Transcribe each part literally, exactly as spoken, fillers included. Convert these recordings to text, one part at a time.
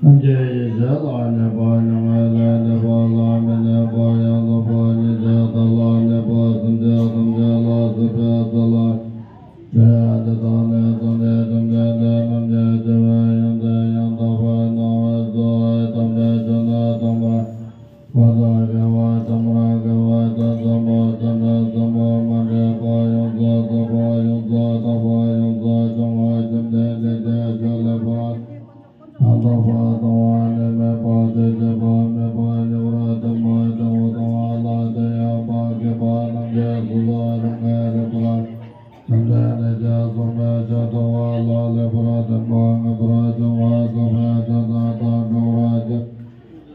སངས་རྒྱས་ཡེ་ཤེས་ལ་གནས་པ་མྱ་ངན་ལས་འདས་པ་ལ་མི་གནས་པ་ཡང་དག་པ་ཉིད་ཀྱི་མཐའ་ལ་གནས་པ་སེམས་ཅན་ཐམས་ཅད་ལ་སྲིད་པའི་ས་ལ། དེ་ཡང་དེ་དག་ནི་སངས་རྒྱས་བཅོམ་ལྡན་འདས་རྣམས་ཀྱི་སྤྱི་བོའི་ཡོན་ཏན་ཡང་དག་པར་སྣང་བའི་ཚུལ་དམ་པའི་ཆོས་ནི་དང་པོ། བ་དང་དགེ་བ་དང་པོ་དགེ་བ་དང་གསུམ་པོ་སེམས་དང་གསུམ་པོ་མ་འདྲེས་པ་ཡོངས་སུ་རྫོགས་པ་ཡོངས་སུ་དག་པ་ཡོངས་སུ་སྐྱོང་བ་བཅོམ་ལྡན་འདས་ཀྱི་ཆོས་ལེགས་པ། ཡང་དག་པར་མཐོང་བ་ནི་མེད་པ་དེ་བཞིན་པ་མེད་པ་ཉེ་བར་སྟོན་པ་ལྟ་བུ་མཐོང་བ་ལ་དེ་ཡང་བར་བསྐལ་པ་རྣམས་ཀྱི་ཚུལ་དུ་རིམ་གྱིས་ལེགས་པར་བཅོམ་ལྡན་འདས་ཀྱིས་གསུངས་པའི་ཆོས་མཐོང་བ་ལ་ལེགས་པར་སྟོན་པ་ངེས་པར་འབྱུང་བ་རྫོགས་པའི་ཕྱིར་དང་དང་འགྲོ་བར་བྱེད།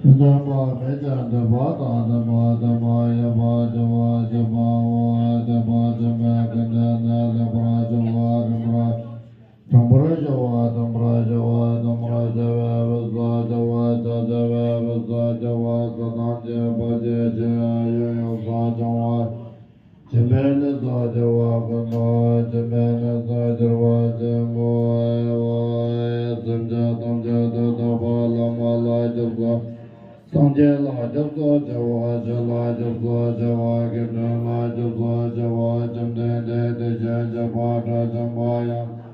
ཡོན་ཏན་པ་མེད་ཅིང་འདོད་པ་དང་ལྡན་པ་ལྡན་པ་ཡོད་པ་བྱེད་པ་བྱེད་པའོ། འདོད་པ་བྱེད་པའི་སྐད་དོད་ནི་ལེགས་པར་སྦྱོར་བ་རིམ་པར། དང་པོར་སྦྱོར་བ་དང་པོར་སྦྱོར་བ་དང་པོར་སྦྱོར་བའི་བུ་ཚ་སྦྱོར་བ་ཆ་སྦྱོར་བའི་བུ་ཚ་སྦྱོར་བ་ས་དང་བཅས་པ་ཅི་ཞིག་ཡོད་ཡོད་ས་སྦྱོར་བ། སྦྱིན་པའི་ནི་ས་སྦྱོར་བ་ཀུན་ཏུ་སྦྱིན་པའི་ནི་ས་སྦྱོར་བ་ཆེན་པོ་ཨེ་ཝ་ཨེ། སེམས་ཅན་ཐམས་ཅད་དུ་ཐོབ་པ་བླ་མ་ལ་སྐྱབས་སུ། སངས་རྒྱས་ལ་སྐྱབས་སུ་མཆིའོ། ཆོས་ལ་སྐྱབས་སུ་མཆིའོ། དགེ་འདུན་ལ་སྐྱབས་སུ་མཆིའོ། བཅོམ་ལྡན་འདས་དེ་བཞིན་གཤེགས་པ་དགྲ་བཅོམ་པ་ཡང་།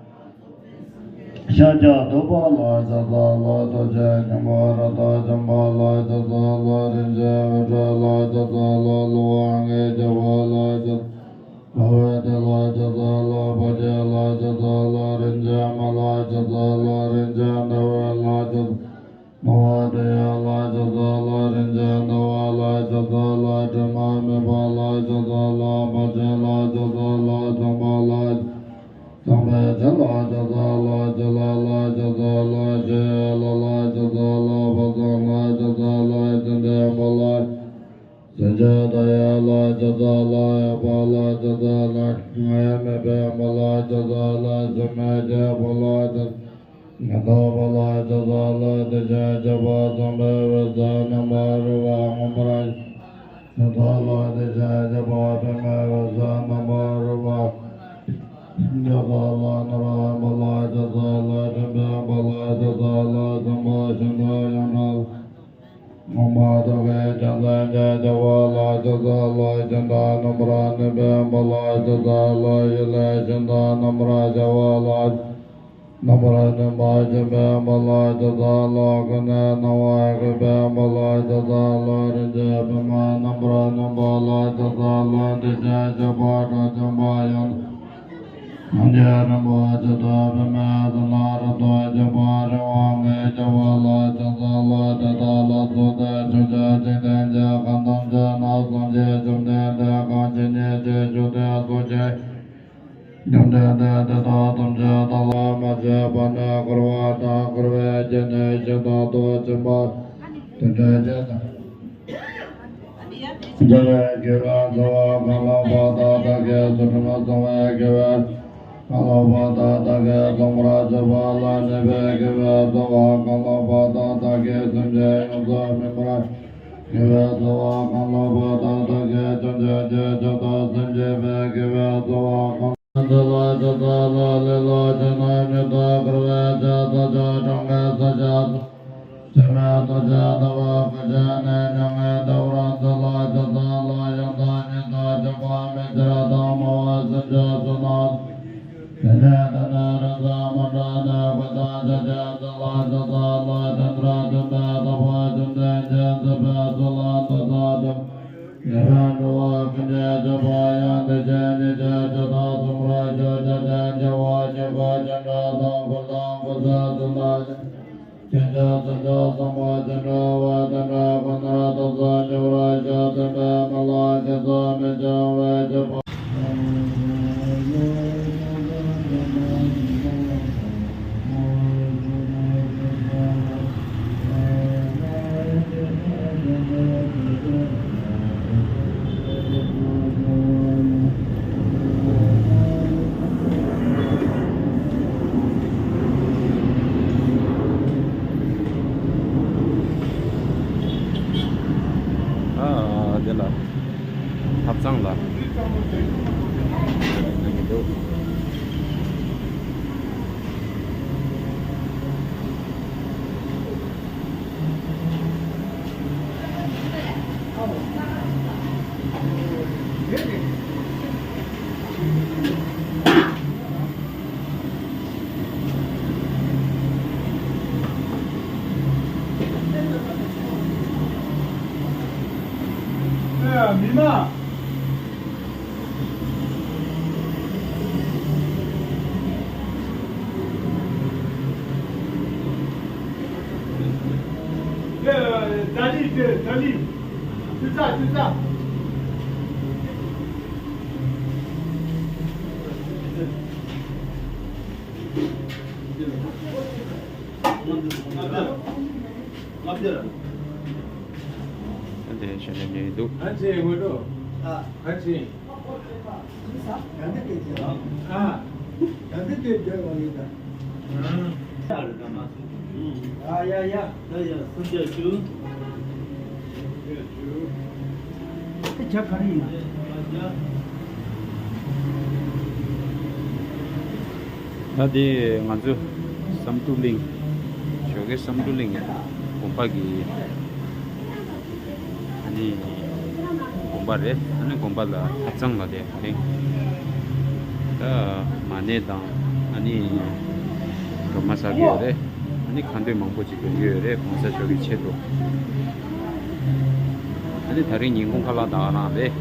ཤཱཀྱ་ཐུབ་པ་ལ་ཕྱག་འཚལ་ལོ། ཐུགས་རྗེ་ཆེན་པོ་རབ་ཏུ་འཇོམས་པ་ལ་ཕྱག་འཚལ་ལོ། རིན་ཆེན་དབྱངས་ཅན་ལ་ཕྱག་འཚལ་ལོ། ལུས་དབང་གི་རྒྱལ་པོ་ལ་ཕྱག་འཚལ། ལྷ་བུ་དྷི་ལ་ཕྱག་འཚལ་ལོ། བ་ཅན་ལ་ཕྱག་འཚལ་ལོ། རིན་ཆེན་མ་ལ་ཕྱག་འཚལ་ལོ། རིན་ཆེན་ཟླ་འོད་ལ་ཕྱག་འཚལ། ནོར་བུ་དེ་ཡི་ལ་ཕྱག་འཚལ་ལོ། རིན་ཆེན་ཟླ་བ་ལ་ཕྱག་འཚལ་ལོ། དྲི་མ་མེད་པ་ལ་ཕྱག་འཚལ་ལོ། བ་ཅན་ལ་ཕྱག་འཚལ་ལོ། ཚངས་པ་ལ། ཚངས་པའི་བྱ་ལ་ཕྱག་འཚལ་ལོ། བྱི་ལ་ལ་ཕྱག་འཚལ་ལོ། བྱི་ཡི་ལ་ལ་ཕྱག་འཚལ་ལོ། བ་ཚང་ལ་ཕྱག་འཚལ་ལོ། བྱེ་འདས་མ་ལ། སེང་ཆེན་མཐའ་ཡས་ལ་ཕྱག་འཚལ་ལོ། གཡོན་པ་ལ་ཕྱག་འཚལ་ལོ། གཡོན་མེད་པའི་མ་ལ་ཕྱག་འཚལ་ལོ། སྲུང་མའི་རྒྱལ་པོ་ལ་ཕྱག་ཉོན་མོངས་པ་ལ་ཕྱག་འཚལ་ལོ། དེ་བཞིན་གཤེགས་པ་ཚངས་པའི་འོད་ཟེར་རྣམ་པར་རོལ་པ་མངོན་པར་ཕྱག་འཚལ་ལོ། དེ་བཞིན་གཤེགས་པ་པདྨའི་འོད་ཟེར་རྣམ་པར་རོལ་པ་ཕྱག་འཚལ་ལོ། ནོར་བུ་པ་ལ་ཕྱག་འཚལ་ལོ། ཁྲི་འབེབས་པ་ལ་ཕྱག་འཚལ་ལོ། ཚངས་པ་ཞིང་དུ་ཡོངས་གྲགས། མངོན་པར་རྫོགས་པའི་རྒྱལ་མཚན་གྱི་རྒྱལ་པོ་ལ་ཕྱག་འཚལ་ལོ། ཞིང་དང་ནམ་མཁའ་ནི་འབེབས་པ་ལ་ཕྱག་འཚལ་ལོ། ཡུལ་ལས་ཞིང་དང་ནམ་མཁའ་ཤར་བ་ལ། ནམ་མཁའ་ནི་མ་ཞིག་འབེབས་པ་ལ་ཕྱག་འཚལ་ལོ། ཀུན་ནས་སྣང་བ་ཀུན་འབེབས་པ་ལ་ཕྱག་འཚལ་ལོ། རིན་ཆེན་པདྨ་རྣམ་པར་སྣང་བ་ལ་ཕྱག་འཚལ་ལོ། དེ་བཞིན་གཤེགས་པ་དགྲ་བཅོམ་པ་ཡང་། སངས་རྒྱས་རིན་པོ་ཆེ་དང་པདྨའི་ཚལ་ལ་རབ་ཏུ་འཇོམས་པ་རི་དབང་གི་རྒྱལ་པོ་ལ་ཕྱག་འཚལ་ལོ། དེ་དག་ལ་སོགས་ཏེ་ཕྱོགས་བཅུའི་འཇིག་རྟེན་གྱི་ཁམས་ཐམས་ཅད་ན་སངས་རྒྱས་བཅོམ་ལྡན་འདས་གང་ཇི་སྙེད་ཅིག་བཞུགས་ཏེ་གསུང་ཞིང་། བཅོམ་ལྡན་འདས་དེ་དག་ཐམས་ཅད་དག་ལ་མ་ཆད་པ་ནས་འཁོར་བ་དང་འཁོར་བའི་རྒྱུ་ནི་ཞིང་དང་དུ་འབྱོན་པ། དེ་འདྲའི་རྒྱུ་དང་། འདུལ་བའི་དགེ་བའི་རྩ་བ་གང་ལགས་པ་དག་བདག་གིས་ཚུལ་ཁྲིམས་བསྲུང་བའི་དགེ་བའི་རྩ་བ་གང་ལགས་པ་དག་བདག་གིས་བསྲུང་བར་བྱ་བ་ལ་གནས་པའི་དགེ་བའི་རྩ་བ་གང་ལགས་པ་དག་བདག་གིས་སེམས་ཅན་ཡོངས་སུ་སྨིན་པར་དགེ་བའི་རྩ་བ་གང་ལགས་པ་དག་བདག་གིས་བྱང་ཆུབ་ཀྱི་ཕྱོགས་དང་སེམས་བསྐྱེད་པའི་དགེ་བའི་རྩ་བ་གང་ལགས། ཚེ་ལ་ཕྱག་འཚལ་ལོ། ལས་ལ་ཇི་སྙེད་ཡོད་དོ་འཁོར་བའི་ཕྱོགས་བཅུ་གྲངས་མེད་ས་ཆ་གསུམ། བྱེ་མའི་རྡོ་རྗེ་ཟླ་བ་སྐར་ཆེན་ནི་མྱ་ངན་འདའ་བར་མཛད་ལ་ཕྱག་འཚལ་ལོ། ཡང་དག་ཉིད་དུ་འཇོམས་པ་མི་འགྱུར་དང་སྨྲ་བ་སེམས་ཅན་ཚོགས་རྣམས་དེ་ནས་དེ་ནས་རིག་འཛིན་མ་འདྲ་ནས་གོས་དང་ཆ་ཆེན་ཟས་ལ་ཕྱག་འཚལ་ལོ། དེ་འདྲ་བྱོན་པས་དག་པ་བཅོམ་ལྡན་འདས་མཛད་པའི་ཕྱོགས་ལ་ལྟ་ས་འདི། ཡ་ར་འགྲོ་བ་ཀུན་ནས་སྐྱོབ་པ་ཡང་དེ་བཞིན་ཉིད་ཀྱི་ཇི་ལྟར་གསུངས་པར་ཞུ། ཇི་ལྟར་བྱ་བ་ཞིག་གི་ཅི་འདྲ་དང་ཀུན་སློང་ཀུན་ཟད་ཟིན་ན། ཁྱེད་ཀྱི་སེམས་ཀྱི་བསམ་པ་ཇི་འདྲ་བ་དེ་འདྲ་ཁོ་ནར་རྟོགས་སུ་འགྱུར་བར་ཤོག་དེ་འདྲའི་མི་ལ་ཁྱད་པར་མི་འབྱུང་བའི་སྤྱོད་པ། ཨ་དེ་ལ་ཐབ་ཚང་ལ་ཡོང་གི་འདུག་མི་མ། ད་ལི་ད་ལི། ཏུ་ཙ་ཏུ་ཙ། དེ་བྱས་ནས་ཉོས་འདུག་ག་ཚོད་ཡོད་འགྲོ། ག་ཚོད། ཨ། ཡ་ཡ་ཡ། ཡ་ཡ། སུམ་བརྒྱ་བཅུ། དེ་ཇ་ག་རེ་ཡིན། ད་དེ་ང་ཚོ་བསམ་གྲུབ་གླིང་། ཞོགས་ཀའི་བསམ་གྲུབ་གླིང་གི་དགོན་པ་གི། ཨ་ནི་དགོན་པ་རེད། ཨ་ནི་དགོན་པ་ལ་ཐབ་ཚང་ལ་དེ་དེ། ད་མ་ཎི་དང་ཨ་ནི་སྒྲོལ་མ་ཟ་གི་ཡོད་རེད། ཨ་ནི་ཁ་འདོན་མང་པོ་ཅིག་འདོན་གྱི་ཡོད་རེད། གོང་ས་མཆོག་གི་ཆེད་དུ། ཨ་ནི་དེ་རིང་ཉིན་གུང་ཁ་ལག་ད་ག་རང་རེད།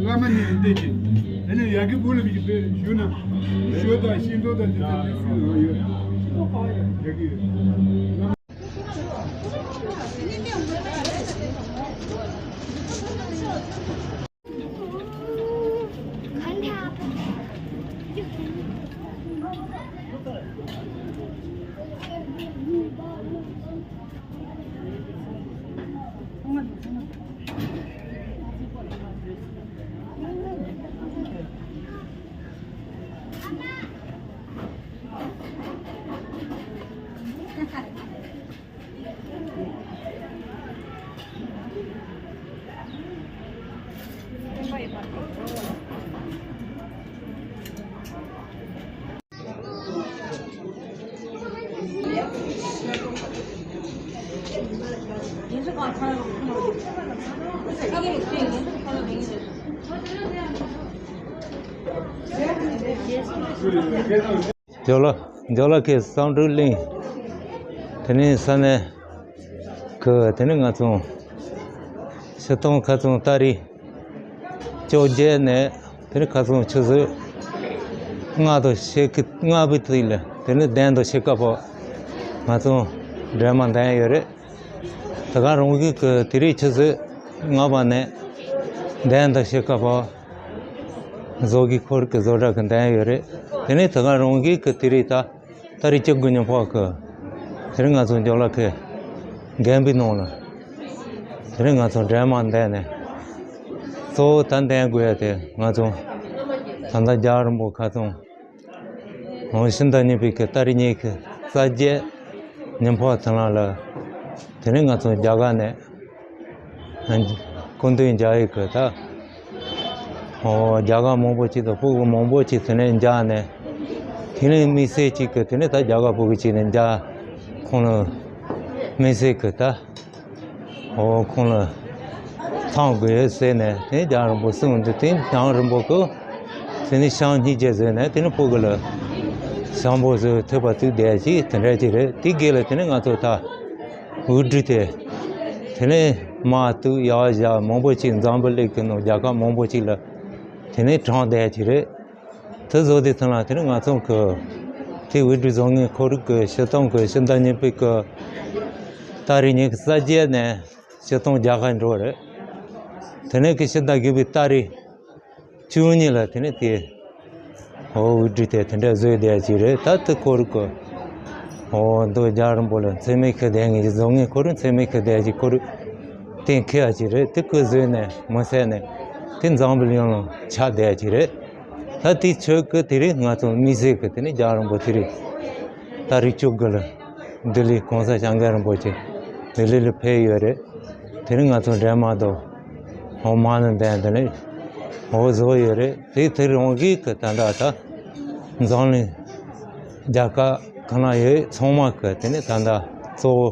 བླ་མ་ནི་འདི་ཅི། ཨ་ནི་ཡ་གི་བུ་ལ་གི་པེ་ཞུ་ན། ཞོ་དང་ཤིང་ཏོག་དང་འདི་དང་འདི་སུ་ཡོད། ཡ་གི་ཡོད། ཇོ་ལ། ཇོ་ལ་ཁའི་བསམ་གྲུབ་གླིང་། དེ་ནས་ས་གནས་ཁུལ། དེ་ནས་ང་ཚོ་ཕྱི་གཏོང་ཁ་ཚོང་ཏ་རིག་བཅོ་བརྒྱད་ནས་དེ་ནས་ཁ་ཚོང་ཆུ་ཚོད་ལྔ་དང་ཕྱེད་ཀ། ལྔ་པའི་དུས་ལ་དེ་ནས་བདུན་དང་ཕྱེད་ཀ་བར་ང་ཚོ་འདྲེས་མ་འདོན་ཡོད་རེད། ད་ག་རང་གི་གི་དེ་རིང་ཆུ་ཚོད་ལྔ་པ་ནས་བདུན་དང་ཕྱེད་ཀ་བར་བཟོ་གི་ཁོར་གི་བཟོ་གྲྭ་གི་འདོན་ཡོད་རེད། དེ་ནས་ད་ག་རང་གི་གི་དེ་རིང་ད་ཏ་རིག་བཅུ་དགུ་ཉིན་ཕོག་གི་དེ་རིང་ང་ཚོ་ཇོ་ལ་ཁའི་དགོན་པའི་ནང་ལ་དེ་རིང་ང་ཚོ་འདྲེས་མ་འདོན་ནས། གཙོ་བོ་ད་འདོན་དགོས་ཡ་དེ་ང་ཚོ་ད་ལྟ་རྒྱལ་བ་རིན་པོ་ཁ་ཚོང་ཧོ་ཕྱི་ཟླ་གཉིས་པའི་གི་ཏ་རིག་ཉི་ཤུ་རྩ་བརྒྱད་ཉིན་ཕོག་དེ་ལ་ལ་དེ་ནས་ང་ཚོ་རྒྱ་གར་ནས་སྐུ་མདུན་མཇལ་ཡི་གི་ད། ཨོ་རྒྱ་གར་མང་པོ་ཅིག་དང་ཕྲུ་གུ་མང་པོ་ཅིག་དེ་ནས་མཇལ་ནས། དེ་ནས་དམིགས་བསལ་ཅིག་གི་དེ་ནས་ད་རྒྱ་གར་ཕྲུ་གུ་ཅིག་ནས་མཇལ། ཁོང་ལ་དམིགས་བསལ་གི་ད། ཨོ་ཁོང་ལ་ཚང་དགོས་ཟེར་ནས། དེ་རྒྱལ་རིན་པོ་གསུངས་འདུག་དེ་རྒྱལ་རིན་པོ་གི་དེ་ནས་ཞང་སྙིང་རྗེ་ཟེར་ནས་དེ་ནས་ཕྲུ་གུ་ལ་ཞང་པོ་ཟེར་ཐོས་པ་ཐུག་བསྡད་ཅིག་དེ་འདྲ་ཅིག་རེད། དེ་གི་ལ་དེ་ནས་ང་ཚོ་ད་འུར་སྒྲིག་དེ་དེ་ནས་མ་ཐུག་ཡག་བཞག་མང་པོ་ཅིག་འཛམ་བུ་གླིང་གི་ནང་རྒྱལ་ཁབ་མང་པོ་ཅིག་ལ་དེ་ནས་དྲངས་བསྡད་ཅིག་རེད། དེ་བཟོ་དེ་ཚང་ལ་དེ་ནས་ང་ཚོ་གི་དེ་འུར་སྒྲིག་བཟོ་མཁན་ཁོར་གི་ཕྱི་གཏོང་གི་ཕྱི་ཟླ་གཉིས་པའི་གི་ཏ་རིག་ཉི་ཤུ་རྩ་བརྒྱད་ནས་ཕྱི་གཏོང་རྒྱ་གར་འགྲོ་རེད། དེ་ནས་གི་ཕྱི་ཟླ་དགུ་པའི་ཏ་རིག་བཅུ་གཉིས་ལ་དེ་ནས་དེ་ཨོ་འུར་སྒྲིག་དེ་དེ་འདྲ་བཟོས་བསྡད་ཅིག་རེད། ད་དེ་ཁོར་གི་ཨོ་འདུག་རྒྱལ་རིན་པོ་ལ་མཚན་སྨད་ཁུར་བསྡད་མཁན་གྱི་བཟོ་མཁན་ཁོར་མཚན་སྨད་ཁུར་བསྡད་ཅིག་ཁོར་གཏན་འཁེལ་བ་ཅིག་རེད། དེ་ཁོས་བཟོས་ནས་མི་ཚད་ནས་དེ་འཛམ་བུ་གླིང་ལ་ཁྱབ་བསྡད་ཅིག་རེད། ད་དེ་ཆོས་གི་དེ་རིང་ང་ཚོ་དམིགས་བསལ་གི་དེ་ནས་རྒྱལ་རིན་པོ་དེ་རིང་ཏ་རིག་བཅུ་དགུ་ལ་ལྡི་ལི་གོང་ས་སྐྱབས་མགོན་རིན་པོ་ཆེ་ལྡི་ལི་ལ་ཕེབས་ཡོད་རེད། དེ་རིང་ང་ཚོ་འདྲེས་མ་དང་ཧོ་མ་ནི་འདན་དེ་ནས་ཧོ་བཟོ་ཡོད་རེད། དེ་དེ་རང་གི་གི་ད་ལྟ་ད་འཛམ་གླིང་རྒྱལ་ཁབ་གང་ན་ཡོད་ཚང་མ་གི་དེ་ནས་ད་ལྟ་གཙོ་བོ་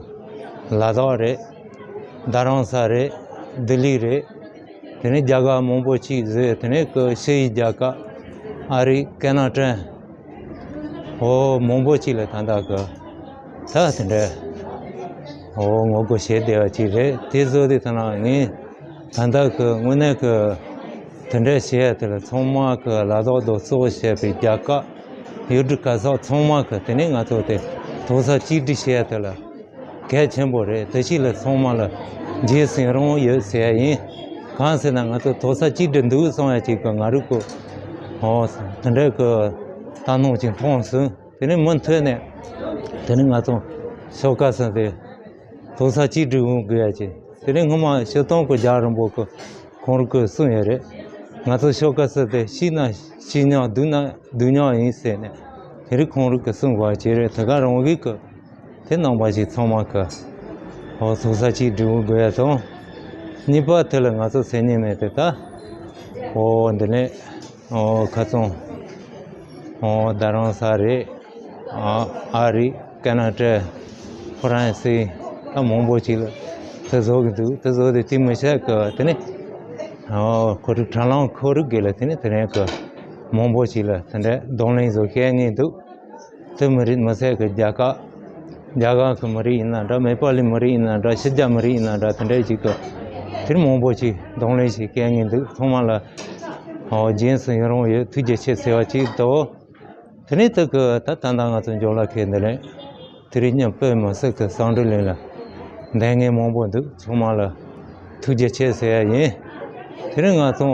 ལ་དྭགས་རེད། རྡ་རམ་ས་རེད། ལྡི་ལི་རེད། དེ་ནས་རྒྱ་གར་མང་པོ་ཅིག་བཟོས། དེ་ནས་ཀྱི་ཕྱི་ཡི་རྒྱལ་ཁབ་ཨ་རི་ཀ་ན་ཊ་འོ་མང་པོ་ཅིག་ལ་ད་ལྟ་གི་ད་དེ་འདྲ་འོ་ངོ་རྒོལ་བྱེད་བསྡད་པ་ཅིག་རེད། དེ་བཟོ་དེ་ཐ་ན་ངས་ད་ལྟ་གི་དངོས་གནས་གི་དེ་འདྲ་བྱེད་ཡ་དེ་ལ་ཚང་མ་གི་ལ་དྭགས་དང་གཙོ་བོ་བྱས་པའི་རྒྱལ་ཁབ་ཡུལ་གྲུ་ག་ས་ཚང་མ་གི་དེ་ནས་ང་ཚོ་དེ་ དོགས་ས་གཅིག་སྒྲིལ་བྱེད་ཡ་དེ་ལ་གལ་ཆེན་པོ་རེད། དེ་ཞིག་ལ་ཚང་མ་ལ་རྗེས་སུ་ཡི་རང་ཡོད་ཟེར་ཡ་ཡིན། གང་ཟེར་ན་ང་ཚོ་དོགས་ས་གཅིག་སྒྲིལ་འདུག་གསུང་ཡ་གཅིག་གི་ང་རུ་གོ་ཨོ་དེ་འདྲ་གི་ད་སྣང་ཅིག་མཐོང་སོང་། དེ་ནས་མུ་མཐུད་ནས་དེ་ནས་ང་ཚོ་ཤོག་ཁ་ཟིན་ཏེ་དོགས་ས་གཅིག་སྒྲིལ་འོང་དགོས་ཡ་ཅིག་དེ་ནས་སྔོན་མ་སྤྱིར་བཏང་གི་རྒྱལ་བ་རིན་པོ་ཆེ་ཁོང་རུ་གི་གསུང་ཡོད་རེད། ང་ཚོ་ཤོག་ཁ་ཟིན་ཏེ་ཤི་ན་ཤི་མྱོང་སྡུག་ན་སྡུག་མྱོང་ཡིན་ཟེར་ནས་དེ་རིང་ཁོང་རུ་གི་གསུང་བ་ཅིག་རེད། དེ་ག་རང་གི་གི་དེ་ནང་པ་ཞིག་ཚང་མ་གི་ཨོ་དོགས་ས་གཅིག་སྒྲིལ་དགོས་ཡ་དང་། གཉིས་པ་དེ་ལ་ང་ཚོ་སེམས་ཉིད་མེད་དེ་ད་ཨོ་འདི་ནས་ཨོ་ཁ་ཚང་ཨོ་རྡ་རམ་ས་རེད། ཨ་ཨ་རི་ཀ་ན་ཌ་ཧྥ་རན་སི་ད་མང་པོ་ཅིག་ལ་དེ་བཟོ་གི་འདུག་དེ་བཟོ་དེ་དེ་མི་ཤེས་གི་དེ་ནས་ཨོ་ཁོ་རུ་དྲ་ལམ་ཁོ་རུ་གི་ལ་དེ་ནས་དེ་ནས་གི་མང་པོ་ཅིག་ལ་དེ་འདྲ་གདོང་ལེན་བཟོ་བྱེད་ངེས་འདུག་དེ་མི་རིགས་མི་སེར་གྱི་རྒྱ་གར། རྒྱ་གར་གྱི་མི་རིགས་ཡིན་ན་འདྲ། མེ་པ་ལི་མི་རིགས་ཡིན་ན་འདྲ། ཕྱི་རྒྱལ་མི་རིགས་ཡིན་ན་འདྲ། དེ་འདྲའི་ཞིག་ཏུ་དེར་མང་པོ་ཞིག་གདོང་ལེན་ཞིག་བྱེད་ངེས་འདུག་ཚང་མ་ལ་ཨོ་རྗེས་སུ་ཡི་རང་ཡོད། ཐུགས་རྗེ་ཆེ་ཟེར་བ་ཅིག་དང་། དེ་ནས་དེ་གི་ད་ད་ལྟ་ང་ཚོ་འཇོག་ལ་ཁེལ་འདི་ལས་དེ་རིང་མཉམ་དཔེ་མི་སྲིད་ཀྱི་བསམ་འགྲུབ་གླིང་ལ་འདེང་ངེས་མང་པོ་འདུག་ཚང་མ་ལ་ཐུགས་རྗེ་ཆེ་ཟེར་ཡ་ཡིན། དེ་རིང་ང་ཚོ་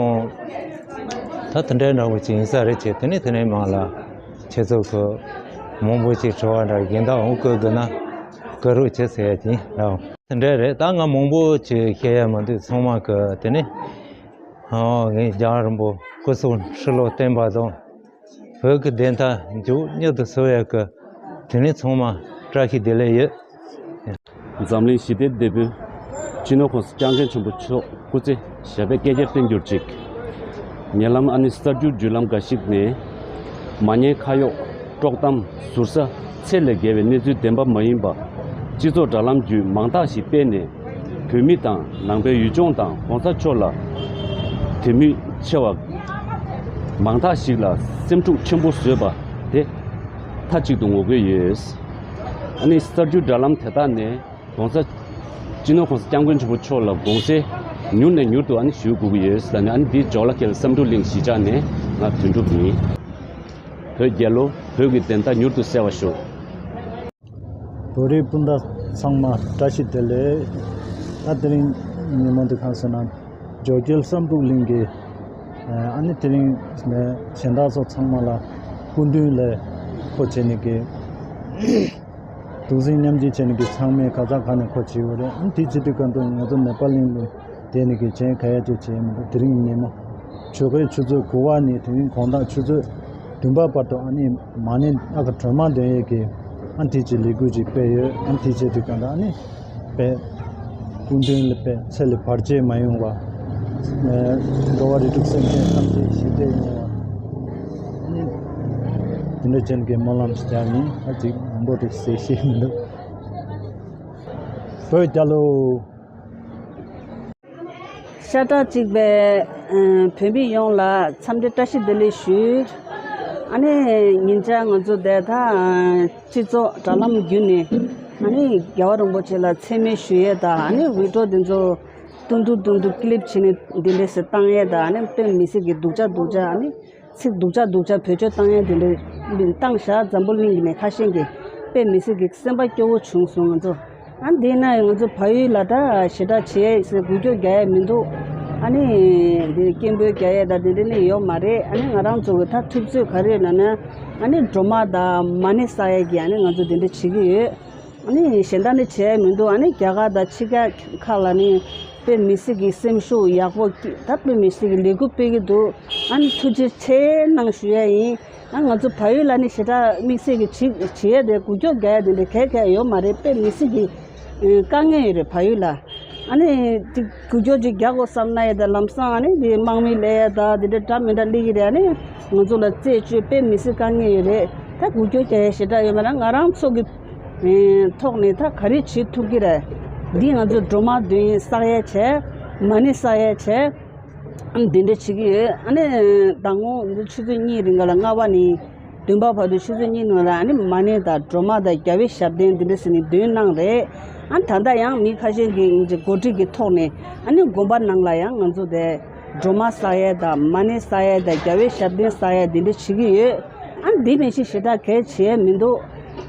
ད་དེ་འདྲའི་འདྲ་བོ་ཅིག་ཡིན་ས་རེད་ཅེས། དེ་ནས་དེ་ནས་མང་ལ་ཁྱེད་ཚོ་གི་མང་པོ་ཅིག་དྲི་བ་འདྲ་ཡིན་ད་འོང་དགོས་དགོས་ན་བཀའ་རོགས་བྱེད་ཟེར་ཡ་ཅིག་ཡིན་ལགས། དེ་འདྲ་རེད། ད་ང་མང་པོ་ཅིག་བཤད་ཡ་མི་འདུག་ཚང་མ་གི་དེ་ནས་ཨོ་ངའི་རྒྱལ་བ་རིན་པོ་སྐུ་གསུང་ཧྲི་ལོ་བརྟན་པ་དང་། བོད་ཀྱི་བདེན་མཐའ་མགྱོགས་མྱུར་དུ་སེལ་ཡག་གི་དེ་ནས་ཚང་མ་བཀྲ་ཤིས་བདེ་ལེགས་ཡོད། འཛམ་གླིང་ཞི་བདེའི་དེད་དཔོན་སྤྱི་ནོར་༸གོང་ས་༸སྐྱབས་མགོན་ཆེན་པོ་མཆོག་སྐུ་ཚེ་ཞབས་པད་བསྐལ་བརྒྱར་བརྟན་གྱུར་ཅིག་ཉེ་ལམ་ཨ་ནི་གསར་འགྱུར་བརྒྱུད་ལམ་འགའ་ཞིག་ནས་མ་ཉེས་ཁ་གཡོགས་དཀྲོག་གཏམ་ཟུར་ཟ་ཚད་ལས་བརྒལ་བའི་གནས་ཚུལ་བདེན་པ་མ་ཡིན་པ་སྤྱི་ཚོགས་དྲ་ལམ་བརྒྱུད་མང་དག་ཞིག་སྤེལ་ནས། བོད་མི་དང་ནང་པའི་ཡུལ་ལྗོངས་དང་གོང་ས་མཆོག་ལ་དད་མོས་ཆེ་བ་མང་དག་ཞིག་ལ་སེམས་འཁྲུག་ཆེན་པོ་བཟོས་པ་དེ་མཐའ་གཅིག་ཏུ་ངོ་རྒོལ་ཡོད། ཨ་ནི་གསར་འགྱུར་དྲ་ལམ་དེ་དག་ནས་༸གོང་ས་སྤྱི་ནོར་༸གོང་ས་༸སྐྱབས་མགོན་ཆེན་པོ་མཆོག་ལ་དགོངས་སེལ་མྱུར་ནས་མྱུར་དུ་ཨ་ནི་ཞུ་དགོས་ཀྱི་ཡོད་ཟེར་ནས། ཨ་ནི་འདི་འཇོག་ལ་ཁེལ་བསམ་འགྲུབ་གླིང་གཞིས་ཆགས་ནས་ང་དོན་གྲུབ་ཡིན། བོད་རྒྱལ་ལོ། བོད་ཀྱི་བདེན་མཐའ་མྱུར་དུ་གསལ་བར་ཤོག་བོད་རིགས་སྤུན་ཟླ་ཚང་མ་བཀྲ་ཤིས་བདེ་ལེགས། ད་དེ་རིང་ཉིན་མོ་འདི་གང་ཟེར་ན་ཇོ་རྒྱལ་བསམ་གྲུབ་གླིང་གི་ཨ་ནི་དེ་རིང་གཞན་དག་ཚོ་ཚང་མ་ལ་སྐུ་མདུན་ལ་འཁོར་བྱས་ནས་གི་གདུང་སེམས་མཉམ་སྐྱེད་བྱས་ནས་གི་ཚང་མས་ཁ་ཚ་ཁ་ནས་འཁོར་བྱས་ཡོད་རེད། ཨ་ནི་དེ་བྱེད་དུས་གང་དུ་ང་ཚོ་ནེ་པ་གླིང་ལ་བསྡད་ནས་གི་གཞན་ག་ཡ་ཅིག་བྱས་མི་འདུག་དེ་རིང་ཉིན་མོ་ཆོལ་ཁའི་ཆུ་ཚོད་དགུ་པ་ནས་དེ་རིང་དགོང་དག་ཆུ་ཚོད་བདུན་པ་བར་དུ་ཨ་ནི་མ་ཎི་ཨ་ཁ་སྒྲོལ་མ་འདོན་ཡས་ཀྱི་ཨ་དེ་ཅིག་ལས་འགུལ་ཅིག་སྤེལ་ཡོད། ཨ་དེ་བྱེད་དུས་གང་ལྟར་ཨ་ནི་དཔེ་སྐུ་མདུན་ལ་དཔེ་ཚེ་ལས་བར་ཆད་མ་ཡོང་བ། ཨ་འགྲོ་བ་རིགས་དྲུག་སེམས་ཅན་ཐམས་ཅད་ཞི་བདེ་ཡོང་བ། ཨ་ནི་དེ་འདྲ་ཅན་གྱི་སྨོན་ལམ་ཞིག་རྒྱག་ནི་ཨ་ཅིག་མང་པོ་ཅིག་ཟེར་ཤེས་མི་འདུག་བོད་རྒྱལ་ལོ། ཤ་ཁྲག་གཅིག་པའི་ཨ་བོད་མི་ཡོངས་ལ་འཚམས་འདྲི་བཀྲ་ཤིས་བདེ་ལེགས་ཞུ། ཨ་ནི་ཉིན་ཆ་ང་ཚོ་དེ་ད་སྤྱི་ཚོགས་དྲ་ལམ་བརྒྱུད་ནས་ཨ་ནི་རྒྱལ་བ་རིན་པོ་ཆེ་ལ་མཚན་སྨད་ཞུ་ཡས་དང་། ཨ་ནི་བི་ཌི་འོ་དེ་ཚོ་ཏུང་ཏུང་ཏུང་ཏུང་ཀི་ལིབ་བྱས་ནས་འདི་འདྲས་སེ་བཏང་ཡས་དང་། ཨ་ནི་དཔེ་མི་སྲིད་ཀྱི་སྡུག་ཅག་སྡུག་ཅག་ཨ་ནི་ཚིག་སྡུག་ཅག་སྡུག་ཅག་བེད་སྤྱོད་བཏང་ཡས་དེ་འདྲ་བཏང་བཞག་འཛམ་བུ་གླིང་གི་ནས་ཁ་ཤས་ཀྱིས་དཔེ་མི་སྲིད་ཀྱི་སེམས་པ་སྐྱོ་བོ་བྱུང་སོང་ང་ཚོ། ཨ་འདི་ན་ང་ཚོ་བལ་ཡུལ་ལ་ད་ཞེ་དྲག་བྱེད་ཡས་ཟེར་འགུལ་སྐྱོད་རྒྱག་ཡས་མི་འདུག་ཨ་ནི་འདི་སྐད་འབོད་རྒྱག་ཡས་ད་དེ་འདྲ་ནི་ཡོད་མ་རེད། ཨ་ནི་ང་རང་ཚོ་གི་ད་ཐུབ་ཚོད་ག་རེ་ཡོད་ན་ན་ཨ་ནི་སྒྲོལ་མ་དང་མ་ཎི་བསགས་ཡས་ཀྱི་ཨ་ནི་ང་ཚོ་དེ་འདྲ་བྱེད་ཀྱི་ཡོད། ཨ་ནི་གཞན་དག་ནི་བྱས་མི་འདུག་ཨ་ནི་རྒྱ་གར་དང་ཕྱི་རྒྱལ་ཁག་ལ་ནི་དཔེ་མི་སྲིད་ཀྱི་སེམས་ཤུགས་ཡག་པོ་ཀྱི་ད་དཔེ་མི་སྲིད་ཀྱི་ལས་འགུལ་སྤེལ་གྱི་འདུག་ཨ་ནི་ཐུགས་རྗེ་ཆེ་གནང་ཞུ་ཡ་ཡིན། ཨ་ང་ཚོ་བལ་ཡུལ་ལ་ནི་ཞེ་དྲག་དམིགས་བསལ་གྱི་བྱེད་བྱེད་ཡ་དེ་འགུལ་སྐྱོད་རྒྱག་ཡ་དེ་འདྲ་གལ་གལ་ཡོད་མ་རེད། དཔེ་མི་སྲིད་ཀྱི་དཀའ་ངལ་ཡོད་རེད་བལ་ཡུལ་ལ། ཨ་ནི་དེ་འགུལ་སྐྱོད་ཅིག་རྒྱག་དགོས་བསམ་ན་ཡ་ད་ལམ་སང་ཨ་ནི་དེ་དམག་མི་སླེབས་ཡ་ད་དེ་འདྲ་འདྲ་མི་འདྲ་སླེབས་ཀྱི་རེད། ཨ་ནི་ང་ཚོ་ལ་རྩད་གཅོད་དཔེ་མི་སྲིད་དཀའ་ངལ་ཡོད་རེད། ད་འགུལ་སྐྱོད་རྒྱག་ཡ་ཞེ་དྲག་ཡོད་མ་རེད། ང་རང་ཚོ་གི་ཐོག་ནས་ད་ག་རེ་བྱེད་ཐུབ་ཀྱི་རེད། འདི་ང་ཚོ་སྒྲོལ་མ་འདོན་ཡས་བསགས་ཡས་བྱས། མ་ཎི་བསགས་ཡས་བྱས། ཨ་འདི་འདྲ་བྱེད་ཀྱི་ཡོད། ཨ་ནི་ཟླ་ངོ་འདི་ཆུ་ཚོད་གཉིས་རིང་ག་ལ་ལྔ་པ་ནས་བདུན་པ་བར་དུ་ཆུ་ཚོད་གཉིས་ནང་ལ་ཨ་ནི་མ་ཎི་དང་སྒྲོལ་མ་དང་རྒྱལ་བའི་ཞབས་བརྟན་འདི་འདྲ་ཟེར་ནས་འདོན་གནང་རེད། ཨ་ད་ལྟ་ཡང་མི་ཁ་ཤས་ཀྱིས་འགོ་ཁྲིད་ཀྱི་ཐོག་ནས་ཨ་ནི་དགོན་པ་ནང་ལ་ཡང་ང་ཚོ་དེ་སྒྲོལ་མ་བསགས་ཡས་དང་མ་ཎི་བསགས་ཡས་དང་རྒྱལ་བའི་ཞབས་བརྟན་བསགས་ཡས་འདི་འདྲ་བྱེད་ཀྱི་ཡོད། ཨ་འདི་མིན་ཞིག་ཞེ་དྲག་གལ་ཆེ་མི་འདུག་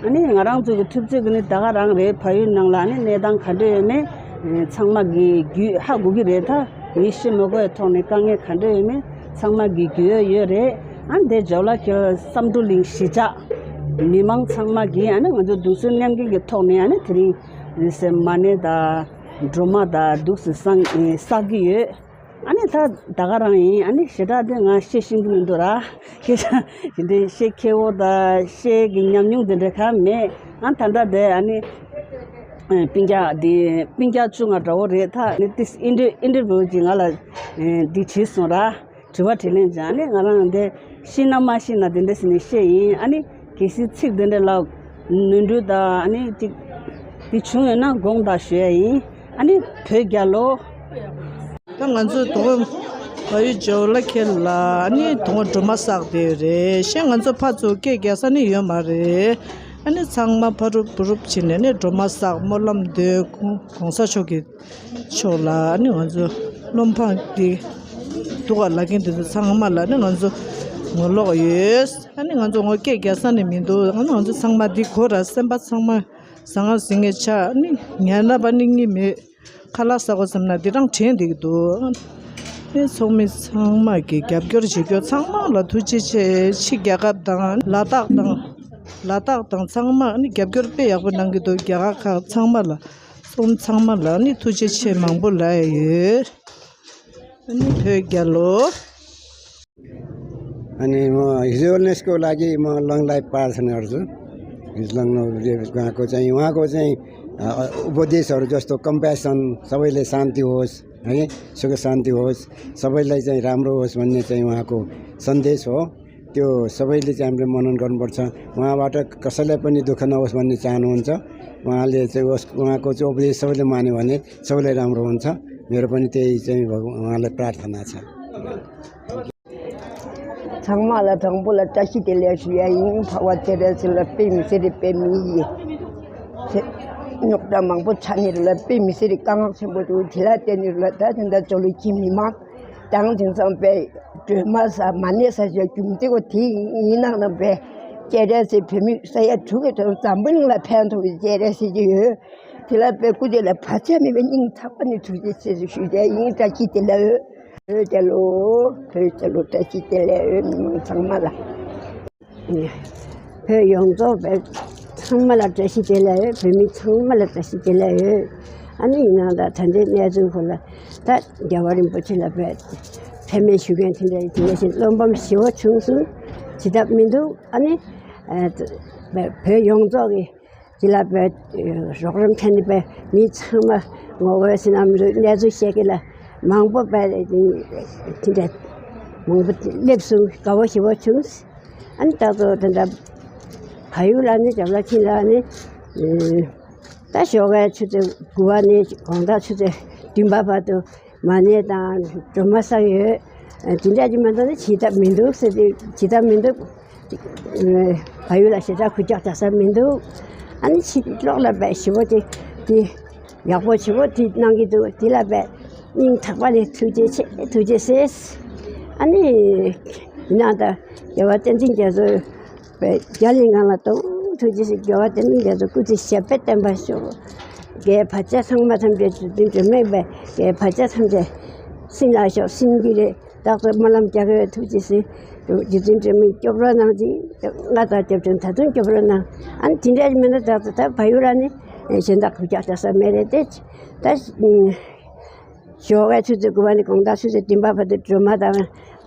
ཨ་ནི་ང་རང་ཚོ་གི་ཐུབ་ཚོད་ཀྱི་ནི་ད་ག་རང་རེད། ཕ་ཡུལ་ནང་ལ་ཨ་ནི་གནས་སྟངས་ག་འདྲ་ཡོད་མེད་ཚང་མ་གི་རྒྱུས་ཧ་གོ་གི་རེད། ད་ངས་ཤེས་མ་དགོས་པའི་ཐོག་ནས་དཀའ་ངལ་ག་འདྲ་ཡོད་མེད་ཚང་མ་གི་རྒྱུས་ཡོད་ཡོད་རེད། ཨ་ནི་དེ་ཇོ་ལ་ཁེལ་བསམ་འགྲུབ་གླིང་གཞིས་ཆགས་མི་མང་ཚང་མ་གིས་ཨ་ནི་ང་ཚོ་གདུང་སེམས་མཉམ་སྐྱེད་ཀྱི་ཐོག་ནས་ཨ་ནི་དེ་རིང་ཟེར་མ་ཎི་དང་སྒྲོལ་མ་དང་འདུག་སེ་བསགས་བསགས་ཀྱི་ཡོད། ཨ་ནི་ད་ད་ག་རང་ཡིན། ཨ་ནི་ཞེ་དྲག་དེ་ང་བཤད་ཤེས་ཀྱི་མི་འདུག་ར། སྐད་ཆ་དེ་འདྲའི་བཤད་མཁས་པོ་དང་བཤད་ཀྱི་ཉམས་མྱོང་དེ་འདྲ་གང་མེད། ཨ་ད་ལྟ་དེ་ཨ་ནི་སྤུན་ཀྱག་དེ་སྤུན་ཀྱག་བཅུ་ང་འདྲ་བོ་རེད། ད་ནི་ཏིས་ཨིན་ཊར་ཨིན་ཊར་བིའུ་ཅིག་ང་ལ་འདི་བྲིས་སོང་ར། དྲི་བ་དྲིས་ལན་བྱས། ཨ་ནི་ང་རང་དེ་ཤེས་ན་མ་ཤེས་ན་དེ་འདྲ་ཟེར་ནས་བཤད་ཡིན། ཨ་ནི་གལ་སྲིད་ཚིག་དེ་འདྲ་ལ་ནོར་འཁྲུལ་དང་ཨ་ནི་ཅིག་དེ་བྱུང་ཡོད་ན་དགོངས་དག་ཞུ་ཡ་ཡིན། ཨ་ནི་བོད་རྒྱལ་ལོ། ད་ང་ཚོའི་དོ་དགོང་ཕ་ཡུལ་ཇོ་ལ་ཁེལ་ལ་ཨ་ནི་དོ་དགོང་སྒྲོལ་མ་བསགས་བསྡད་ཡོད་རེད། གཞན་ང་ཚོ་ཕར་ཚུར་སྐད་རྒྱག་ས་ནི་ཡོད་མ་རེད། ཨ་ནི་ཚང་མ་ཕ་རུབ་བུ་རུབ་བྱས་ནས་ནི་སྒྲོལ་མ་བསགས་སྨོན་ལམ་འདོན། གོང་ས་མཆོག་གི་ཕྱོགས་ལ་ཨ་ནི་ང་ཚོ་བློ་འཕང་སྟེ་འདུག་ག་ལ་མཁན་དེ་ཚོ་ཚང་མ་ལ་ཨ་ནི་ང་ཚོ་ངོ་ལོག་ཡོད། ཨ་ནི་ང་ཚོ་ངོ་སྐད་རྒྱག་ས་ནི་མི་འདུག་ཨ་ནི་ང་ཚོ་ཚང་མ་འདི་གོ་ར། སེམས་པ་ཚང་མ་ཟང་ངེ་ཟིང་ངེ་ཆགས། ཨ་ནི་ཉན་ན་པ་ནི་གཉིད་མེད། ཁ་ལག་ཟ་དགོས་བསམ་ན་འདི་རང་དྲན་བསྡད་ཀྱི་འདུག་ཨ་ནི་ཚོགས་མི་ཚང་མ་གི་རྒྱབ་སྐྱོར་བྱེད་རྒྱུ་ཚང་མ་ལ་ཐུགས་རྗེ་ཆེ། ཕྱི་རྒྱལ་ཁབ་དང་ལ་དྭགས་དང་ལ་དྭགས་དང་ཚང་མ་ཨ་ནི་རྒྱབ་སྐྱོར་དཔེ་ཡག་པོ་གནང་གི་འདུག་རྒྱ་གར་ཁག་ཚང་མ་ལ། སོང་ཚང་མ་ལ་ནི་ཐུགས་རྗེ་ཆེ་མང་པོ་ལབ་ཡ་ཡོད། ཨ་ནི་བོད་རྒྱལ་ལོ། अनि म हिजो युनेस्को लागि म लङलाई प्रार्थना गर्छु। हिजो लङ उहाँको चाहिँ उहाँको चाहिँ अ, उपदेशहरू जस्तो कम्प्यासन, सबैलाई शान्ति होस्, है, सुख शान्ति होस्, सबैलाई चाहिँ राम्रो होस् भन्ने चाहिँ उहाँको सन्देश हो। त्यो सबैले चाहिँ हामीले मनन गर्नुपर्छ। उहाँबाट कसैलाई पनि दुःख नहोस् भन्ने चाहनुहुन्छ। उहाँले चाहिँ उहाँको चाहिँ उपदेश सबैले मान्यो भने सबैलाई राम्रो हुन्छ। मेरो पनि त्यही चाहिँ उहाँलाई प्रार्थना छ। ཚང་མ་ལ་དང་པོ་ལ་བཀྲ་ཤིས་བདེ་ལེགས་ཞུ་ཡ་ཡིན། འཕགས་པ་སྤྱན་རས་གཟིགས་ལ་དཔེ་མི་སྲིད་པའི་དཔེ་མི་ཡི་རྙོག་དྲ་མང་པོ་ཆགས་ནས་ལ་དཔེ་མི་སྲིད་དཀའ་ངལ་ཆེན་པོ་འདུག་དེ་ལ་བརྟེན་ནས་ལ་ད་དེ་འདྲ་ཇོ་ལི་ཁྱིམ་མི་མང་དང་དེང་སང་པའི་སྒྲོལ་མ་ཟ་མ་ཎི་ཟ་བྱ་རྒྱུ་མི་དེ་གོ་དེ་ཡིན་ནང་ན་པའི་སྤྱན་རས་གཟིགས་བོད་མི་ས་ཡ་དྲུག་གི་ཐོག་འཛམ་བུ་གླིང་ལ་ཕན་ཐོགས་པའི་སྤྱན་རས་གཟིགས་ཀྱི་ཡོད། དེ་ལ་པའི་སྐུ་ཚེ་ལ་བར་ཆད་མེད་པའི་སྙིང་ཐག་པ་ནས་ཐུགས་རྗེ་ཆེ་ཞུ་བྱ་ཡིན། བཀྲ་ཤིས་བདེ་ལེགས། བོད་རྒྱལ་ལོ། བོད་རྒྱལ་ལོ། བཀྲ་ཤིས་བདེ་ལེགས་ཡོད། མི་མང་ཚང་མ་ལ། བོད་ཡོངས་རྫོགས་བོད་ཚང་མ་ལ་བཀྲ་ཤིས་བདེ་ལེགས་ཡོད། བོད་མི་ཚང་མ་ལ་བཀྲ་ཤིས་བདེ་ལེགས་ཡོད། ཨ་ནི་ཡིན་ནའང་ད་ད་ལྟའི་གནས་ཚུལ་ཁོ་ལ་ད་རྒྱལ་བ་རིན་པོ་ཆེ་ལ་བོད་མཚན་སྨད་ཞུ་མཁན་དེ་འདྲ་དེ་ནས་བཞིན་བློ་ཕམ་ཞེ་པོ་བྱུང་སོང་། བྱེད་ཐབས་མི་འདུག་ཨ་ནི་བོད་ཡོངས་རྫོགས་ཀྱི་དེ་ལ་བས་རོགས་རམ་ཐེན་པས་མི་ཚང་མ་ངོ་རྒོལ་ཟིན་ནམ་རུ་གནས་ཚུལ་བཤད་ཀྱི་ལ་མང་པོ་བས་དེ་འདྲ་མང་པོ་སླེབས་སོང་། དགའ་བོ་ཞེ་པོ་བྱུང་། ཨ་ནི་ད་ཚོ་དེ་འདྲ་ཕ་ཡུལ་ལ་ནི་ཇོ་ལ་ཁྱི་ལ་ནི་ད་ཞོགས་ཀའི་ཆུ་ཚོད་དགུ་པ་ནས་དགོང་དག་ཆུ་ཚོད་བདུན་པ་བར་དུ་མ་ཎི་དང་སྒྲོལ་མ་བསགས་ཡོད། དེ་འདྲ་ཅིག་མ་གཏོགས་ནི་བྱེད་ཐབས་མི་འདུག་ཟེར་ཏེ་བྱེད་ཐབས་མི་འདུག་ཕ་ཡུལ་ལ་ཞེ་དྲག་གུས་ཀྱག་རྒྱག་ས་མི་འདུག་ཨ་ནི་ཕྱི་གློག་ལ་བས་ཞེ་པོ་དེ་དེ་ཡག་པོ་ཞེ་པོ་དེ་གནང་གི་འདུག་དེ་ལ་བས་སྙིང་ཐག་པ་ནས་ཐུགས་རྗེ་ཆེ། ཐུགས་རྗེ་ཆེ། ཨ་ནི་ཡིན་ནའང་ད་རྒྱལ་བ་བསྟན་འཛིན་རྒྱ་མཚོ་བས་རྒྱ་གླིང་སྒང་ལ་གཏོང་ཐུགས་རྗེ་ཆེ། རྒྱལ་བ་བསྟན་འཛིན་རྒྱ་མཚོ་སྐུ་ཚེ་ཞབས་པད་བརྟན་པར་ཤོག་རྒྱའི་བར་ཆད་ཚང་མ་ཐམས་ཅད་རྗེ་བཙུན་སྒྲོལ་མའི་བས་རྒྱའི་བར་ཆད་ཐམས་ཅད་སྲིན་ལ་ཤོག་སྲིན་གྱི་རེད། རྟག་ཏུ་སྨོན་ལམ་རྒྱག་གི་ཡོད། ཐུགས་རྗེ་ཆེ། རྗེ་བཙུན་སྒྲོལ་མས་སྐྱོབ་རོགས་གནང་། ཅིག་ང་དང་སྐྱབས་བཅོལ་ད་དུང་སྐྱོབ་རོགས་གནང་། ཨ་ནི་དེ་འདྲ་མིན་ན་རྟག་ཏུ་ད་ཕ་ཡུལ་ལ་ནི་གཞན་དག་གུས་ཀྱག་རྒྱག་ས་མེད་རེད་དེ། ད་ཞོགས་ཀའི་ཆུ་ཚོད་དགུ་པ་ནས་དགོང་དག་ཆུ་ཚོད་བདུན་པ་བར་དུ་སྒྲོལ་མ་དང་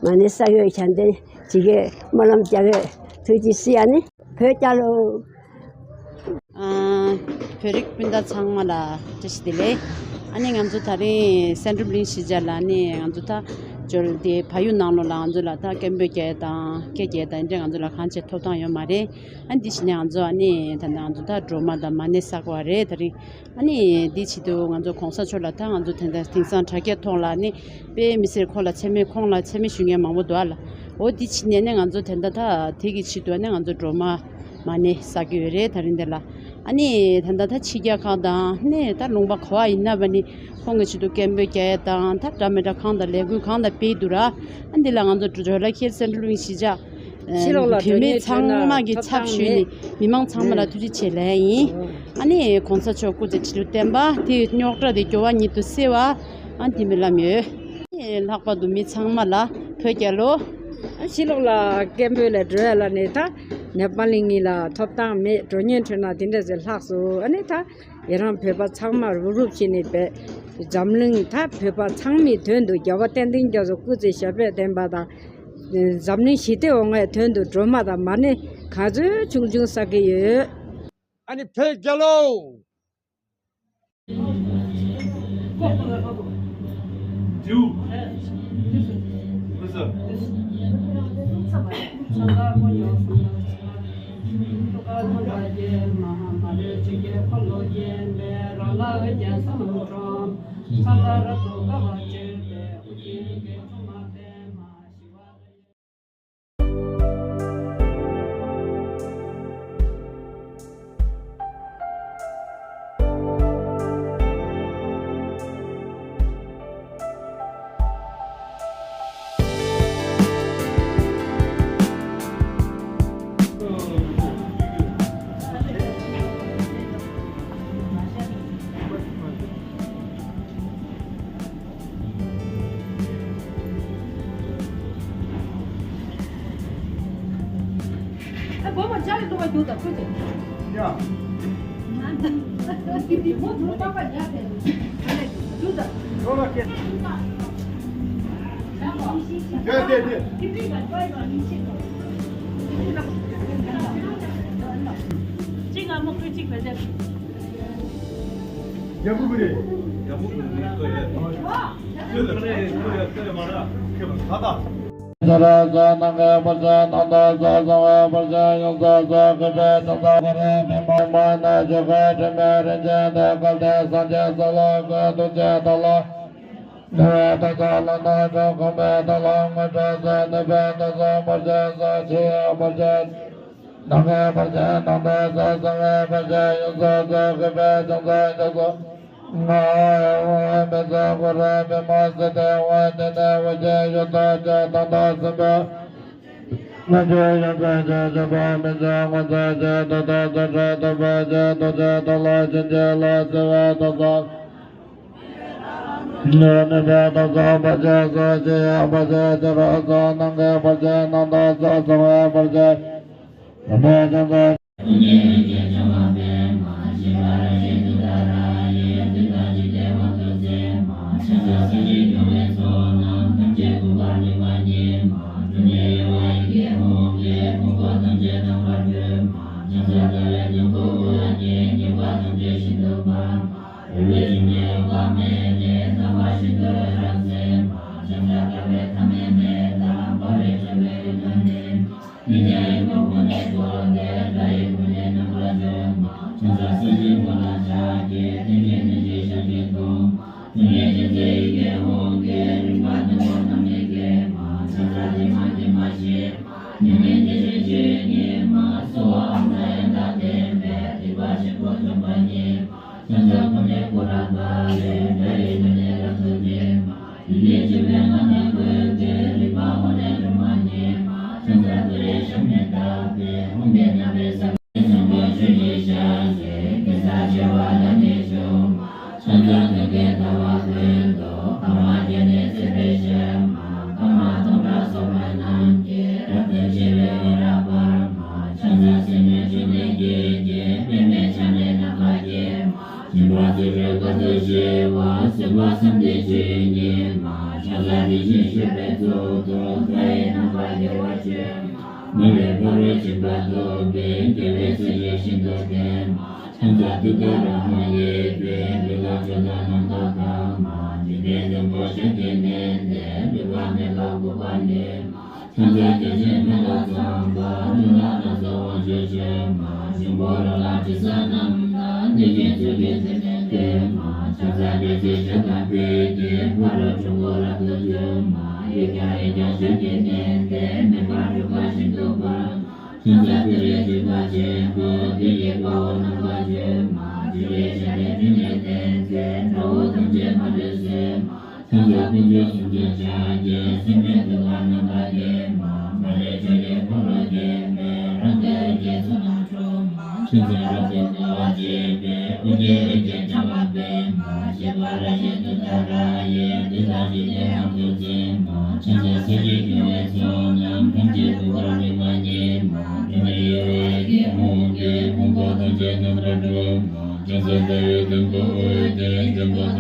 མ་ཎི་བསགས་ཡོད། ཞལ་འདོན་བྱེད་ཀྱི་སྨོན་ལམ་རྒྱག་གི་ཡོད། ཐུགས་རྗེ་ཆེ། ཨ་ནི་བོད་རྒྱལ་ལོ། ཨ། བོད་རིགས་སྤུན་ཟླ་ཚང་མ་ལ་བཀྲ་ཤིས་བདེ་ལེགས། ཨ་ནི་ང་ཚོ་ད་རིང་སེང་འབྲུག་གླིང་གཞིས་ཆགས་ལ་ནི་ང་ཚོ་ད་འབྱོར་ཏེ་ཕ་ཡུལ་ནང་ལོགས་ལ་ང་ཚོ་ལ་ད་སྐད་འབོད་རྒྱག་ཡས་དང་སྐད་རྒྱག་ཡས་དང་འདི་འདྲ་ང་ཚོ་ལ་གང་བྱས་ཐོབ་ཐང་ཡོད་མ་རེད། ཨ་ནི་འདི་བྱས་ནས་ང་ཚོ་ཨ་ནི་ད་ནི་ང་ཚོ་ད་སྒྲོལ་མ་དང་མ་ཎི་བསགས་པ་རེད། ད་རིང་ཨ་ནི་འདི་བྱེད་དུས་ང་ཚོ་གོང་ས་མཆོག་ལ་ད་ང་ཚོ་དེ་འདྲ་དེང་སང་དྲ་རྒྱའི་ཐོག་ལ་ནི་དཔེ་མི་སྲིད་ཁོང་ལ་མཚན་སྨད་ཁོང་ལ་མཚན་སྨད་ཞུ་མཁན་མང་པོ་འདུག་ཨ་ལ། འོ་འདི་བྱས་ནས་ནི་ང་ཚོ་དེ་འདྲ་ད་དེ་གི་ཆེད་དུ་ཨ་ནི་ང་ཚོ་སྒྲོལ་མ་མ་ཎི་བསགས་ཀྱི་ཡོད་རེད། ད་རིང་འདི་ལ་ཨ་ནི་ད་ལྟ་ད་ཕྱི་རྒྱལ་ཁག་དང་ནི་ད་ལུང་པ་ག་བ་ཡིན་ན་བ་ནི་ཁོང་གི་ཆེད་དུ་སྐད་འབོད་རྒྱག་ཡས་དང་ད་འདྲ་མི་འདྲ་གང་དང་ལས་འགུལ་གང་དང་སྤེལ་འདུག་ར། ཨ་འདི་ལ་ང་ཚོ་ཇོ་ལ་ཁེལ་སེང་འབྲུག་གླིང་གཞིས་ཆགས་ ཕྱི་ལོགས་ལ་བོད་མི་ཚང་མ་གི་ཚབ་ཞུས་ནས་མི་མང་ཚང་མ་ལ་ཐུགས་རྗེ་ཆེ་ལན་ཡིན། ཨ་ནི་གོང་ས་མཆོག་སྐུ་ཚེ་ཁྲི་ལོ་བརྟན་པ་དེ་རྙོག་དྲ་དེ་འགྱུར་བ་ཉིད་དུ་སེལ་བ། ཨ་དེ་མི་ལམ་ཡོད། ལྷག་པར་དུ་མི་ཚང་མ་ལ་བོད་རྒྱལ་ལོ། ཕྱི་ལོགས་ལ་སྐད་འབོད་ལ་འགྲོ་ཡ་ལ་ནི་ད་ནེ་པ་ལི་གཉིས་ལ་ཐོབ་ཐང་མེད། འགྲོ་ཉེན་ཁྲོད་ན་དེ་འདྲ་ཟེར་ལྷག་སོང་། ཨ་ནི་ད་ཡི་རང་བོད་པ་ཚང་མ་རུབ་རུབ་བྱས་ནས་བས་འཛམ་གླིང་ད་བོད་པ་ཚང་མའི་དོན་དུ་རྒྱལ་བ་བསྟན་འཛིན་རྒྱ་མཚོ་སྐུ་ཚེ་ཞབས་པད་བརྟན་པ་དང་། འཛམ་གླིང་ཞི་བདེ་འོང་བའི་དོན་དུ་སྒྲོལ་མ་དང་མ་ཎི་ག་ཚོད་ཆུང་ཆུང་བསག་གི་ཡོད། ཨ་ནི་བོད་རྒྱལ་ལོ། རྒྱ་བོ་གི་རེད། རྒྱ་བོ་གི་མི་ཁོ་ཡ། ཁོ་ཡ་ཁོ་ཡ་ཁོ་ཡ་མ་ར། ཁེ་མ་ད་ད། ས་ར་ས་ནང་གི་བར་ཆད་ནང་དུ་ས་གསང་བའི་བར་ཆད་ཡོངས་སུ་རྫོགས། གུས་པས་ཕྱག་འཚལ་བར་མི་མ་མ་ན་ཆོས་སྐུ་དྲི་མེད་རིན་ཆེན་གདན། སྐལ་ལྡན་སངས་རྒྱས་ས་ལ་ཀུན་ཏུ་མཇལ་ཐོབ་ལ། ནུས་པའི་མཐའ་ས་ལ་ནང་ཆོས་གོང་མའི་ཐོག་ལ་ངོ་སྤྲོད་མཛད། ནུས་པའི་མཐའ་ས་བར་ཆད་ས་ཆེ་བ་བར་ཆད། ནང་གི་བར་ཆད་ནང་དུ་ས་གསང་བའི་བར་ཆད་ཡོངས་སུ་རྫོགས། གུས་པས་ཕྱག་འཚལ་ཕྱག་འཚལ། ང་ཡང་འོང་བའི་མི་ཚེ་ཁོ་རང་མི་མ་སྲིད་དེ་འོང་བའི་དེ་ནས་འོ་བརྒྱལ་ཡོད་དོ་ཅེས་དང་དང་སེམས་པས། ང་ཚོ་ཡང་ཚན་ཆེན་ཆེན་པོ་མི་ཚེ་ངོ་མཚར་ཆེ་ཏོག་ཏོག་ཚོ་ཁྲོད་དུ་བས་ཆེ་ཏོག་ཆེ་ཏོག་ལ་ཕྱིན་ཆད་ལ་བརྩེ་བའི་ཏོག་ཙམ། ནུས་པའི་ཏོག་ཙམ་བར་ཆད་སོགས་ཅི་ཡང་བར་ཆད་ཅི་རུང་ས་ནང་གི་བར་ཆད་ནང་དུ་ས་གསང་བའི་བར་ཆད།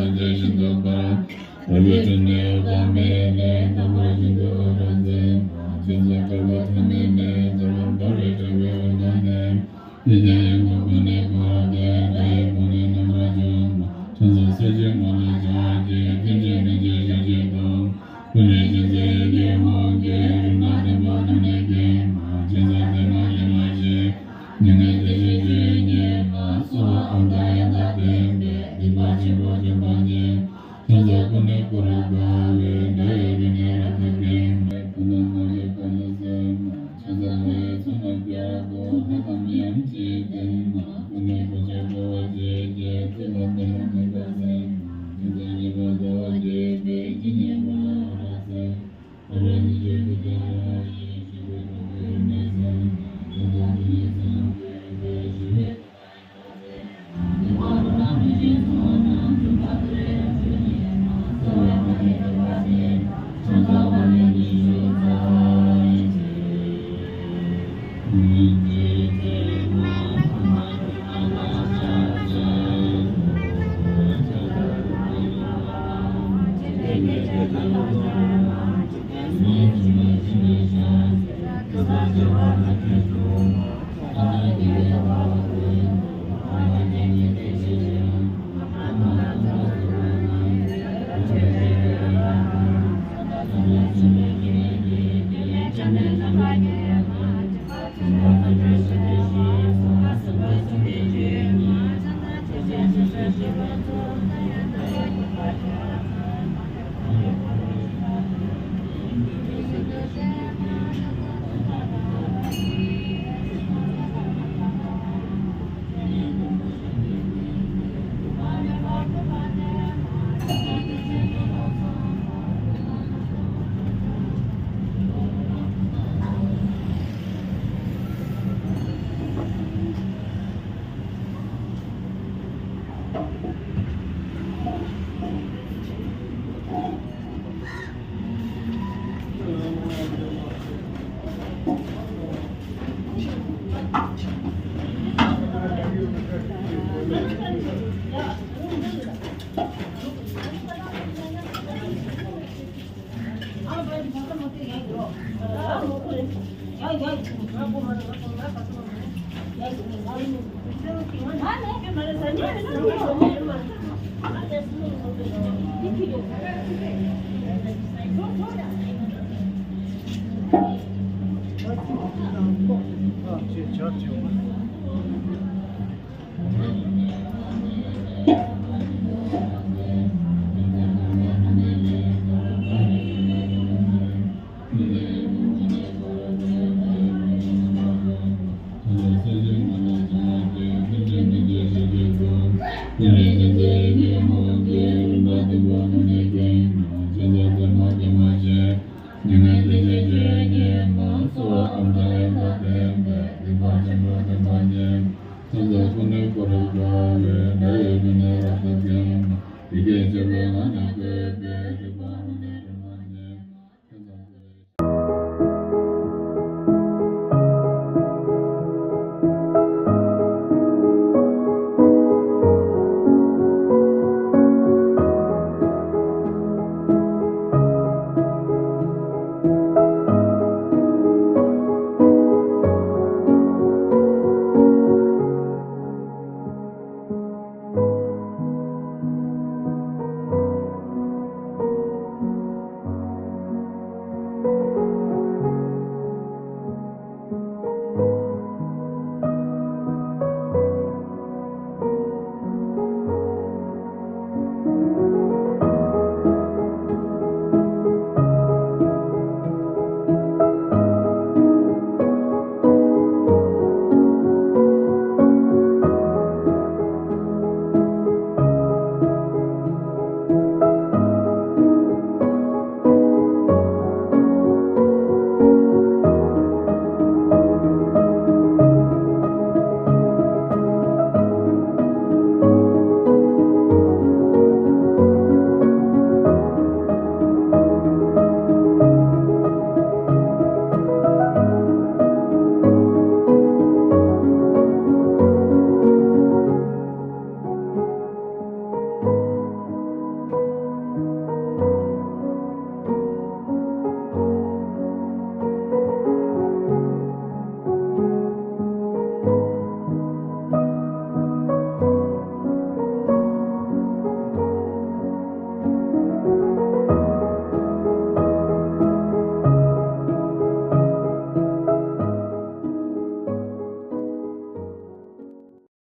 རང་གི་སྤྲིན་ནས་འོད་དཔག་མེད་ལས། དམ་པ་ཤིན་ཏུ་ཨོ་ར་ཟེར་མ། ཁྱེད་ཚོ་དཀར་པོ་ཐོགས་མེད་མེད། རྩ་བ་འབར་བའི་དྲ་བའི་འོད་སྣང་ནས། ཡིད་ཀྱང་ཡངས་པ་ཀུན་ནས་བསྐོར་ཏེ། དགྲ་ཡི་དཔུང་ནི་རྣམ་པར་འཇོམས་མ། ཁྱེད་ཚོ་སྲས་བཅས་མ་ལུས་སྦྱོང་བར་བགྱི། ཀུན་གྱིས་མི་བརྗེད་ཞལ་གྱིས་བཟུང་། ཀུན་ནས་ཁྱེད་ཚོའི་ཡ་གྱལ་ཧཱུྃ་གྱིས། རིམ་གྲོ་བདེན་པ་རྣམས་ནི་བསྐྱེད་མ། ཁྱེད་ཚོ་བདེ་མ་བདེ་མ་ཞེས། ཉེ་གནས་བདེ་གཤེགས་སྤྱོད་ཡུལ་ཉིད་ལ། གསོལ་བ་ཨཱཿདྷ་ཡ་ཏ་བརྟེན་པས། སྡིག་པ་ཆེན་པོ་འཇོམས་པ་ཉིད། ཁྱེད་ཚོ་ཀུན་ནས་བསྐོར་དགའ་བའི། དགྲ་ཡི་རིགས་ནི་རབ་ཏུ་འགེམས་པས། ཀུན་ནས་མ་ལུས་དཔའ་ནི་གསལ་མ། ཁྱེད་ཚོ་ལྷ་ཡི་མཚན་ལ་སྐྱབས་སུ། ལྷ་རྣམས་ཡང་ཅིས་བསྟེན་ན། ཀུན་ནས་གོ་ཆ་བགོ་བ་བྱས་ཀྱང་། ཐུབ་པ་འདི་ལ་ནུས་པ་ཟད་མ། ཁྱེད་ཚོ་ཉེས་པ་སྦྱོང་བ་བྱས་པས། ཇི་སྙེད་པོ་ལ་ཨོ་ར་ཟེར།